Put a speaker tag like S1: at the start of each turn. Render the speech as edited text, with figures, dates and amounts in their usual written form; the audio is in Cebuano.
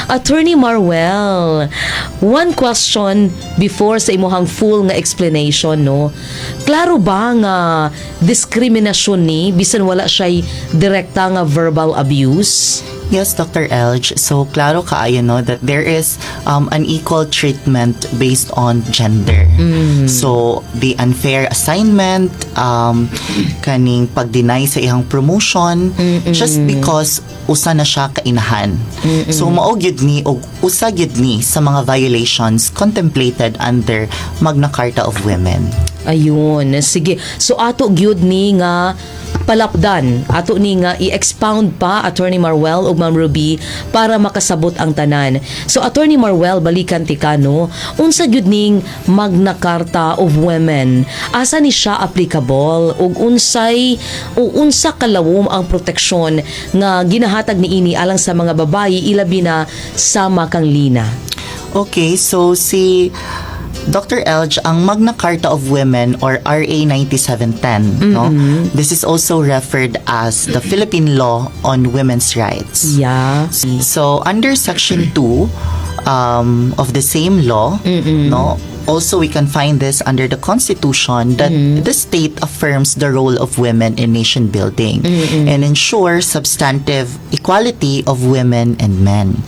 S1: Attorney Marwell, one question before sa imuhang full nga explanation, no? Klaro ba nga diskriminasyon ni bisan wala siya'y direkta nga verbal abuse?
S2: Yes, Dr. Elge. So, klaro kaayo, no, that there is unequal treatment based on gender. So, the unfair assignment, kaning pag-deny sa iyang promotion, just because usa na siya ka inahan. So, mao gyud ni og usa gyud ni sa mga violations contemplated under Magna Carta of Women.
S1: Ayun, sige. So ato gyud ni nga palapdan, ato ni nga i-expound pa, Attorney Marwell ug Ma'am Ruby, para makasabot ang tanan. So Attorney Marwell, balikan ti ka, no. Unsa gyud ning Magna Carta of Women? Asa ni siya applicable ug unsay o unsa kalawom ang proteksyon nga ginahatag niini alang sa mga babayi, ilabi na sa makanglina?
S2: Okay, so si Dr. Elge, ang Magna Carta of Women or RA 9710, no? This is also referred as the Philippine Law on Women's Rights. So under Section 2 of the same law, no, also we can find this under the Constitution that the state affirms the role of women in nation building and ensures substantive equality of women and men.